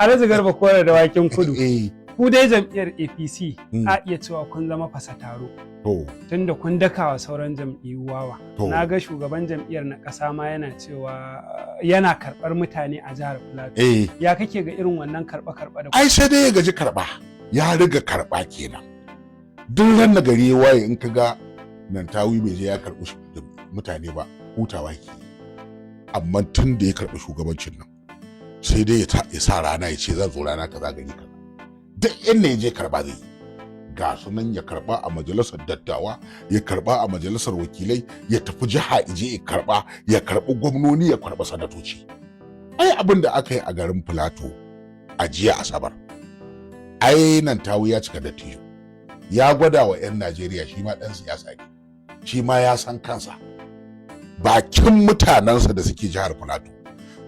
Alhaji Garba Kore da Wakin Kudu. Eh. Ku dai jam'iyyar APC a iya cewa kun zama fasa taro. To. Tunda kun daka wa sauran jam'iyyu wawa. To. Na ga shugaban jam'iyyar na ƙasa ma yana cewa yana karɓar mutane a jihar Plateau. Eh. Ya kake ga irin wannan karɓa-karɓa da Ai sai dai ya gaji karɓa. Ya riga karɓa kenan. Duk ran da gari ya waye, in ka ga Nentawe bai je ya karɓi mutane ba, hutawa ke. Amma tun da ya karɓi shugabancin nan, sai dai ya sa rana ya ce zan zo rana kaza gari kaza. Duk inda ya je karɓa zai yi. Ga su nan, ya karɓa a majalisar dattawa, ya karɓa a majalisar wakilai, ya tafi jiha ije ya karɓa, ya karɓi gwamnoni, ya karɓi sanatoci. Ai abin da aka yi a garin Filato a jiya Asabar, ai Nentawe ya cika dattijo. Ya gwada wa 'yan Najeriya shi ma ɗan siyasa ne, shi ma ya san kansa. Bakin mutanensa da suke jihar Filato,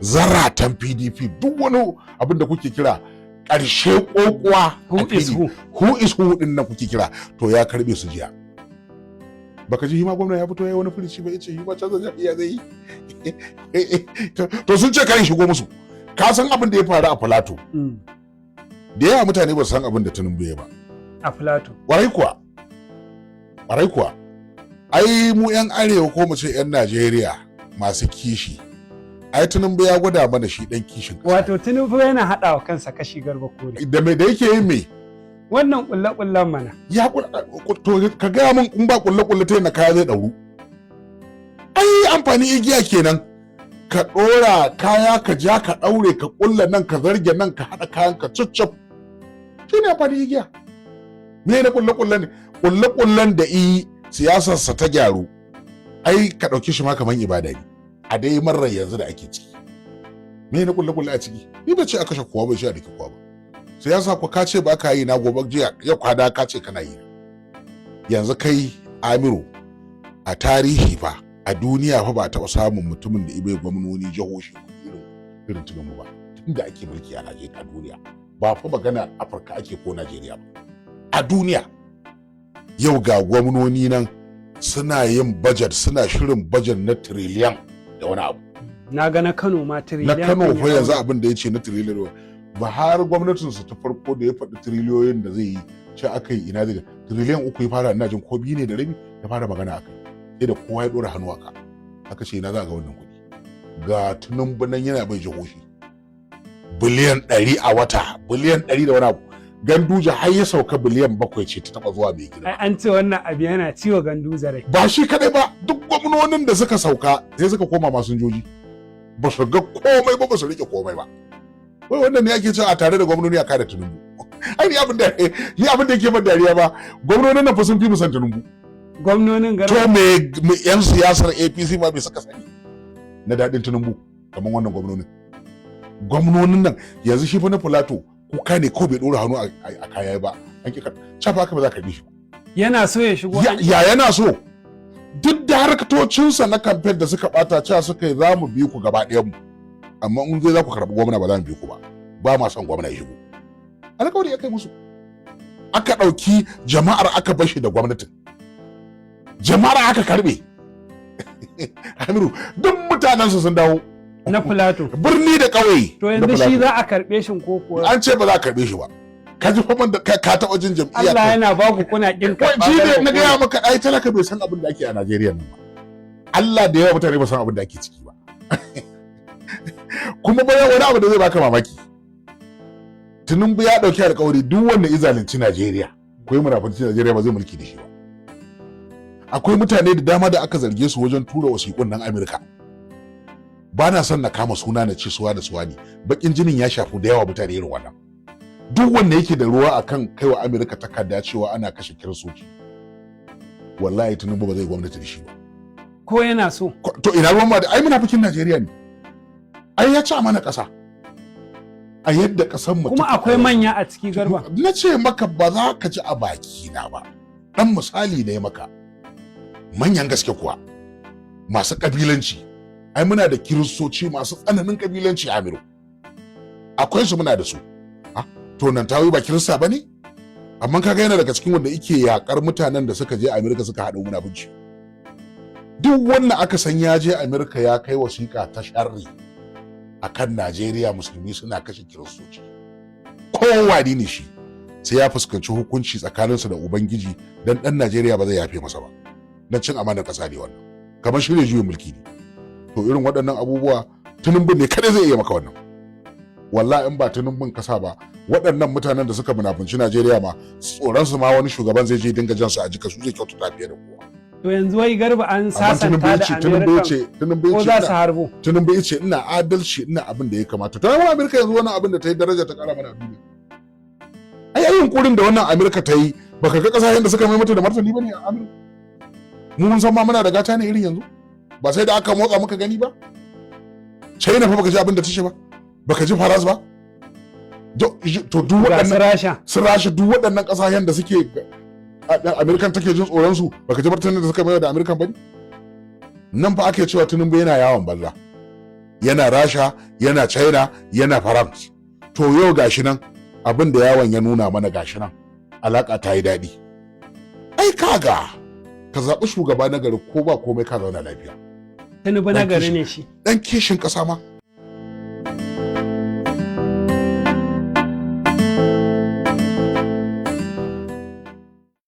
zaratan PDP, duk wani abin da kuke kira ƙarshe ƙoƙuwa Who is who. Who is who din nan kuke kira, to ya karbe su jiya. Baka ji hima gwamna ya fito ya yi wani furici ba, yace hima canza jam'iyya zai yi? To sun ce kan shigo musu. Ka san abin da ya faru a Filato? Da yawa mutane ba su san abin da Tinubu ya ba. A Plateau. Kwarai kuwa, kwarai kuwa. Ai mu 'yan arewa, ko mu ce 'yan Najeriya masu kishi, ai Tinubu ya gwada mana shi dan kishin ƙasa. Wato Tinubu yana haɗa wa kansa kashi, Garba Kore. Da me da yake yin me? Wannan ƙulle-ƙullen mana. Ya to ka gaya min, in ba kulle kulle ta na kaya zai ɗauru? Ai amfani igiya kenan, ka ɗora kaya, ka ja, ka ɗaure, ka ƙulla nan, ka zarge nan, ka haɗa kayan ka cuccuf. Shi ne amfani igiya. Me na kulle kulle ne? Kulle kullen da i siyasarsa ta gyaru, ai ka ɗauki shi ma kaman ibada ne a dai marar yanzu da ake ciki. Me na kulle kulle a ciki? Ni ba ce a kashe kowa ba, shi a dake kowa ba. Siyasa ko ka ce ba ka yi na gobe, jiya ya kwada ka ce kana yi. Yanzu kai Amiru, a tarihi fa, a duniya fa, ba taɓa samun mutumin da ibai gwamnoni jihohi irin Tinubu ba tunda ake mulki a Najeriya. A duniya, ba fa magana Afirka ake ko Najeriya ba, a duniya. Yau ga gwamnoni nan suna yin budget, suna shirin budget na tiriliyan da wani abu. Na ga na Kano ma Na tiriliyan Kano ɗin fa ya yanzu haura. Abin da ya ce na tiriliyan Buhari, gwamnatinsa ta farko, da ya faɗi tiriliyoyin da zai yi, ce aka yi ina zai 3 trillion ya fara, ina jin ko 2.5 ya fara magana akai, sai da kowa ya ɗora hannu aka aka ce ina za a ga wannan kuɗi? Ga Tinubu nan yana bai jihohi 100 biliyan a wata, 100 biliyan da wani abu. Ganduje har ya sauka 7 biliyan ce ta taɓa zuwa mai girma. Ai an ce wannan abu yana ciwo Ganduje rai. Ba shi kadai ba, duk gwamnonin da suka sauka sai suka koma masinjoji, ba su ga komai ba, ba su rike komai ba. Wai wannan ne ake cewa a tare da gwamnoni a kare Tinubu? Ai ni abin da yake ban dariya ba, gwamnonin nan fa sun fi mu san Tinubu. Gwamnonin To Garba. Me yan siyasar APC ma bai saka sani na dadin Tinubu kamar wannan gwamnonin? Gwamnonin nan yanzu, shi fa na Filato kuka ne ko bai dora hannu a kaya ba, an ki cafa haka, ba za ka bi shi ba. Yana so ya shigo. Ya yana so, duk da harkatocinsa na kamfen da suka bata, cewa suka yi za mu bi ku gaba ɗayan mu, amma in zai za ku karɓi gwamna, ba za mu bi ku ba, ba ma son gwamna ya shigo. Alƙawari ya kai musu, aka ɗauki jama'ar aka bashi da gwamnatin, jama'ar aka karɓe. Amiru, duk mutanensu sun dawo. Na Plateau. Birni da ƙauye. To Na yanzu shi Plateau. za a karɓe shi ko kuwa? An ce ba za a karɓe shi ba. Ka ji fa da ka taɓa jin jam'iyya Allah yana ba ku kuna ƙin Wai karɓa. shi ne Garba na gaya Kore. maka, ai talaka bai san abin da ake a Najeriya nan ba. Allah, da yawa mutane ba san abin da ake ciki ba. Kuma bayan wani abu da zai baka mamaki, Tinubu ya dauki alkawari, duk wanda ya zalunci Najeriya ko ya munafunci Najeriya, ba zai mulki da shi ba. Akwai mutane da dama da aka zarge su wajen tura wasiƙun nan Amerika. Ba na son na kama suna na ce suwa da suwa ne, bakin jinin ya shafi da yawa mutane irin wannan. Duk wanda yake da ruwa akan kaiwa Amerika takarda cewa ana kashe Kiristoci, wallahi Tinubu ba zai gwamnati da shi ba. Ko yana so? To ina ruwan ma da ai munafikin Najeriya ne. Ai ya ci amana ƙasa a yadda ƙasar mu Kuma take akwai a yanzu. manya a ciki, Garba. Na ce maka ba za ka ji a baki na ba, dan misali ne maka. Manyan gaske kuwa masu kabilanci, ai muna da Kiristoci masu tsananin kabilanci, Amiru, akwai su, muna da su. Ah, to nan tawi ba Kirista ba ne, amma kaga yana daga cikin wanda yake yakar mutanen da suka je Amerika suka haɗa munafunci. Duk wanda aka san ya je Amerika ya kai wasiƙa ta sharri akan Najeriya, musulmi suna kashe Kiristoci. Kowane ne shi, sai ya fuskanci hukunci tsakaninsa da Ubangiji, dan ɗan Najeriya ba zai yafe masa ba, dan cin amanar ƙasa ne wannan, kamar shirya juyin mulki ne. To irin waɗannan abubuwa, Tinubu ne kadai zai iya maka wannan. Wallahi in ba Tinubun kasa ba, waɗannan mutanen da suka munafunci Najeriya ma, tsoron su ma wani shugaban zai je dinga jan su a jika, su zai kyautata fiye da kowa. To yanzu wai Garba, an Amma sasanta Tinubu ya da ce, Tinubu ya Amerika ce, Tinubu ya ko ce za su harbo? Tinubu ya ce ina adalci, ina abin da ya kamata. To ai Amerika yanzu wannan abin da ta yi, daraja ta kara mana a duniya. Ai yunkurin da wannan Amerika ta yi, baka ga kasashen da suka mai mata da martani bane a Amerika. Mu mun san ma muna da gata ne irin yanzu, ba sai da aka motsa muka gani ba. China fa baka ji abin da ta ce ba, baka ji Faras ba. To duk Ga su waɗannan Rasha. Sun Rasha, duk waɗannan ƙasashen da suke Amerikan take jin tsoron su, baka ji martanin da suka mayar da Amerikan ba ne? Nan fa ake cewa Tinubu yana yawon banza, yana Rasha, yana China, yana France. To yau gashi nan abin da yawon ya nuna mana, gashi nan alaka ta yi daɗi. Ai kaga ka zaɓi shugaba na gari, ko ba komai ka zauna lafiya. Tinubu na Dan gari kishin. ne shi. Dan kishin ƙasa ma.